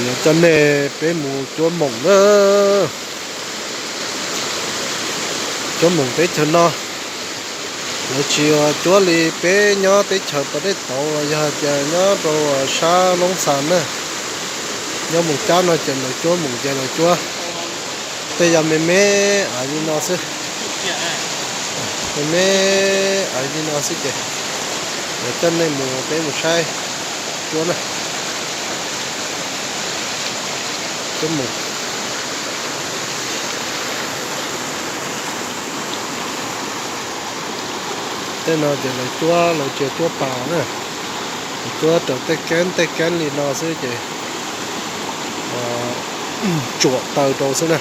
Yuav coj nej peb mus cuab moos na. Cuab moos teb chaws no, lawv tsis cuab li peb nyob teb chaws pas dej tauv los yog tias nyob rau sab Loob Xas na. Nyob moos cab no ces lawv cuab moos ces lawv cuab tej yam me me li no xwb. Me me li no xwb ces lawv coj nej mus, peb mus saib cuab na. Cuab moos. Tej no ces lawv cuab, lawv tsis cuab pas na, lawv cuab raws tej keeb tej keeb li no xwb ces tsuam taws rau xwb na.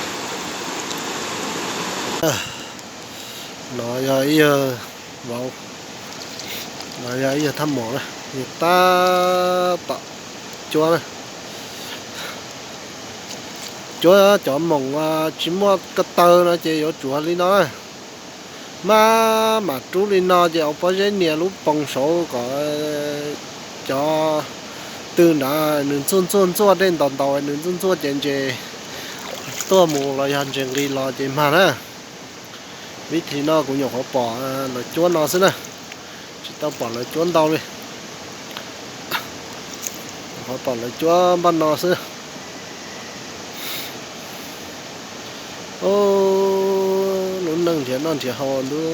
No yog ib yawg vauv, no yog ib yawg thab mos na, yawg tab tom cuab na. Cuab cov moos tsis muaj ko taw no ces yuav tsuav li no na. Maj mam rub li no ces ua pob zeb nias lub poos saud kom cov tw nrad nws ntxuaj ntxuaj ntxuaj, dej ntaus ntaus nws ntxuaj ntxuaj ces ntses tuaj mus los yog ntses nqis los ces mag na. Vib thim no kuv nyuam qhuav pom lawv cuab no xwb na, tsis tau pom lawv cuab ntau li. Nyuam qhuav pom lawv cuab npaj no xwb. Lub neej nrhiav noj nrhiav haus ntuj.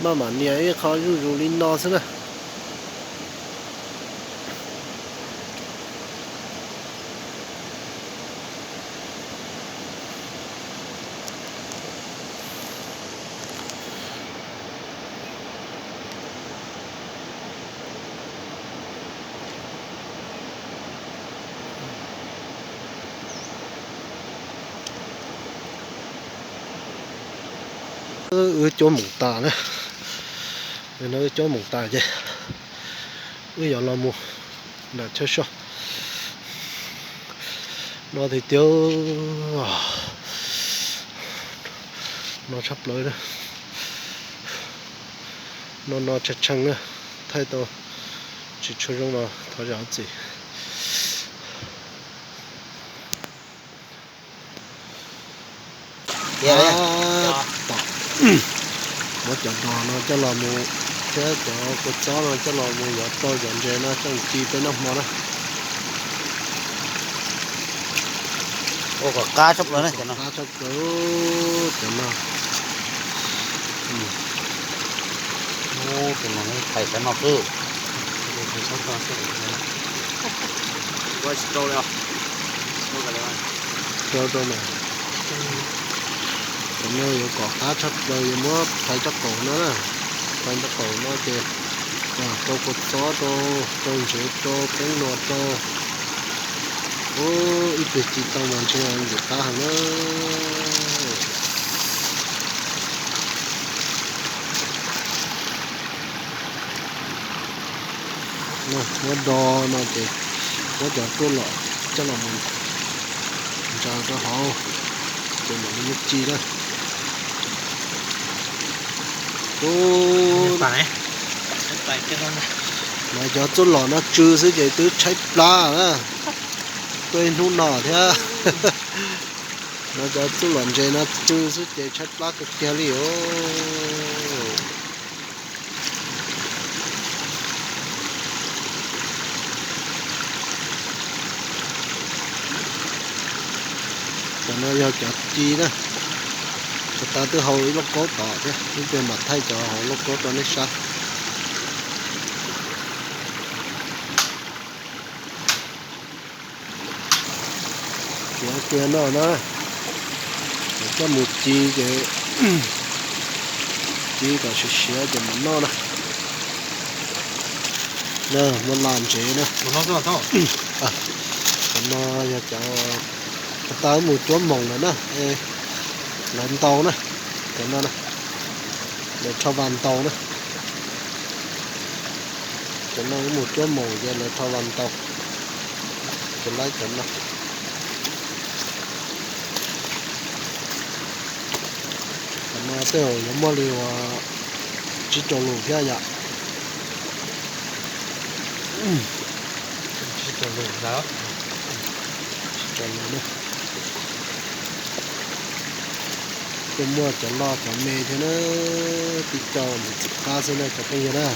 Maj mam nias ib qho zuj zus li no xwb na. Wb cuab moos tas na, no wb cuab moos tas ces wb yuav los mus nram chaw so. No tiag tiag, no tshaj plaws na, no no tshee tshee na, thaij tau tsis tshua zoo los thov zam txim. Tom muab cov dos no coj los mus thiab cov kua txob no coj los mus yuav rau cov ntses no coj mus ci peb noj hmo na. Ua kom qab tshaj plaws na, qab tshaj plaws cov no. Tus no thais sab no xwb. Rau rau mas, cov no yuav kom qab tshaj plaws yuav muab thaiv rab qaum no na. Thaiv rab qaum no ces rau kua txob rau, rau ntsev rau, teeb luas rau. Ib pliag ci tau mas ntshe ntxim qab heev na. Muab do no ces muab cov txuj lom coj los mus ntsaws rau hauv ces mam li muab ci na. No cov txuj lom no tsw xwb ces twb tshaib plab na. Tuaj ib hnub no thiab. No cov txuj lom ntses no tsw xwb ces tshaib plab kawg kiag li os. Cov no yog cov ci na. Cov tas twb hau ib lauj kaub tom thiab, ib pliag mam thaij cov hauv lauj kaub rau nej saib. Tiav kiag no na, coj mus ci ces ci kom siav siav ces mam noj na. Muab la ntsev na. Cov no yog cov tas wb mus cuab moos lawm na, lawv ntaus na. Cov no na, lawv rho vas ntaus na. Cov no wb mus cuab moos ces lawv rho vas ntaus. Ces laib cov no. No tej zaum yuav muaj li uas tsib rau lus thiab yom. Tsib rau lus, tsib rau lus na. Kuj muaj cov loj cov me thiab na, tib co ntxim qab xwb na cov phooj ywg na.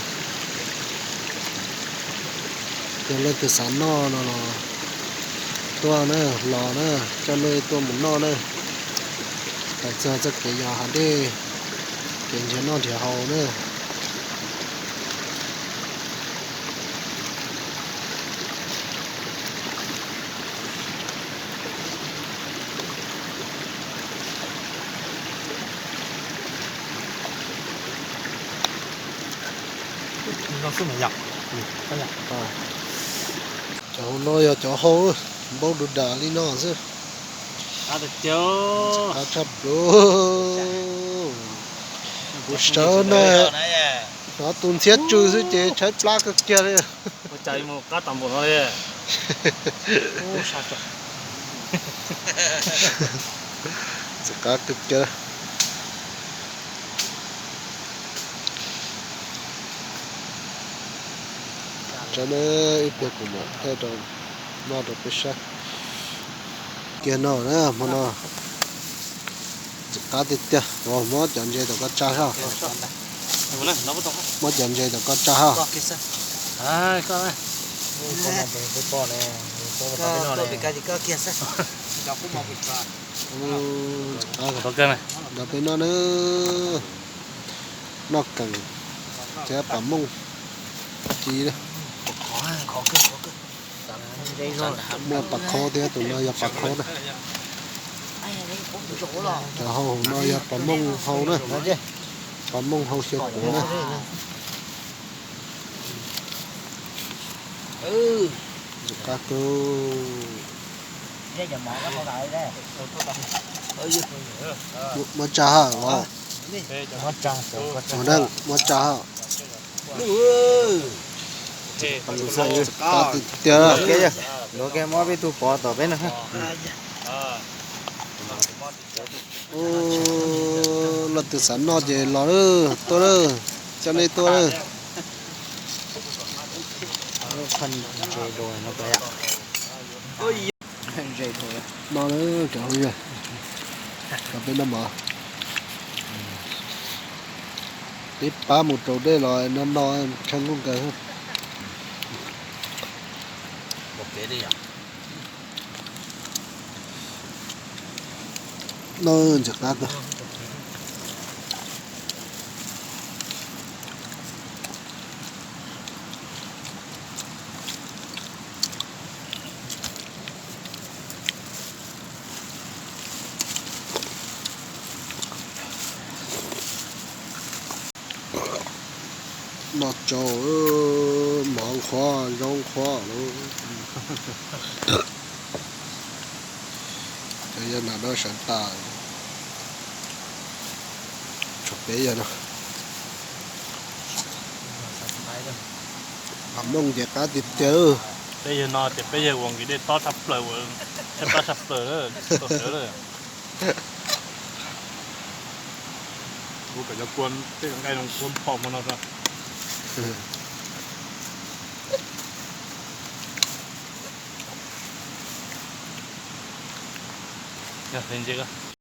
Yog leej twg xav noj no los tuaj na, los na, coj nej tuaj mus noj na. Hais txog txoj kev yos hav dej, kev nrhiav noj nrhiav haus na. Cov hauv no yog cov hau, npaub du das li no xwb. Qab tshaj plaws. Kuv sawv na, hnov tus ntxhiab tsw xwb ces tshaib plab kawg kiag li. Ntxim qab kawg kiag. Tsaib na, ib pliag kuv mam thaij rau noj rau peb saib. Kiag no na, hmo no ntxim qab tiag tiag. Muab cov ntses tom koj tsa hab. Muab cov ntses tom koj tsa hab. Nrog peb noj na. Noj kees thiab pas mooj ci na. Muaj pas khaub thiab, tus no yog pas khaub na. Cov hau hauv no yog pas mooj hau na. Pas mooj hau xyaw kuav na. Ntxim qab kawg. Muab tsa hab os. Muab tsa hab. Ntxim qab tiag tiag. Luag ke muab peb tug pov tom peb no. Leej twg xav noj ces los lawm, tuaj lawm, coj nej tuaj lawm. No na, cov peb noj mov, peb pab mus rau dej los no no, tshaib nkuj nkaus. No ntxim qab kawg. Noj tsau, mov nqhuav, zaub nqhuav lawm. Cov yawg nas dab sawv tas, tshuav peb yawg no. Pas mooj ces qab tiag tiag. Peb yawg no ces peb yawg ua nqi dej tob tshaj plaws, tshaib plab tshaj plaws, tuag sawv lawm. Kuv kom cov kua tej nqaij no kua phom hmo no. Yog ntses.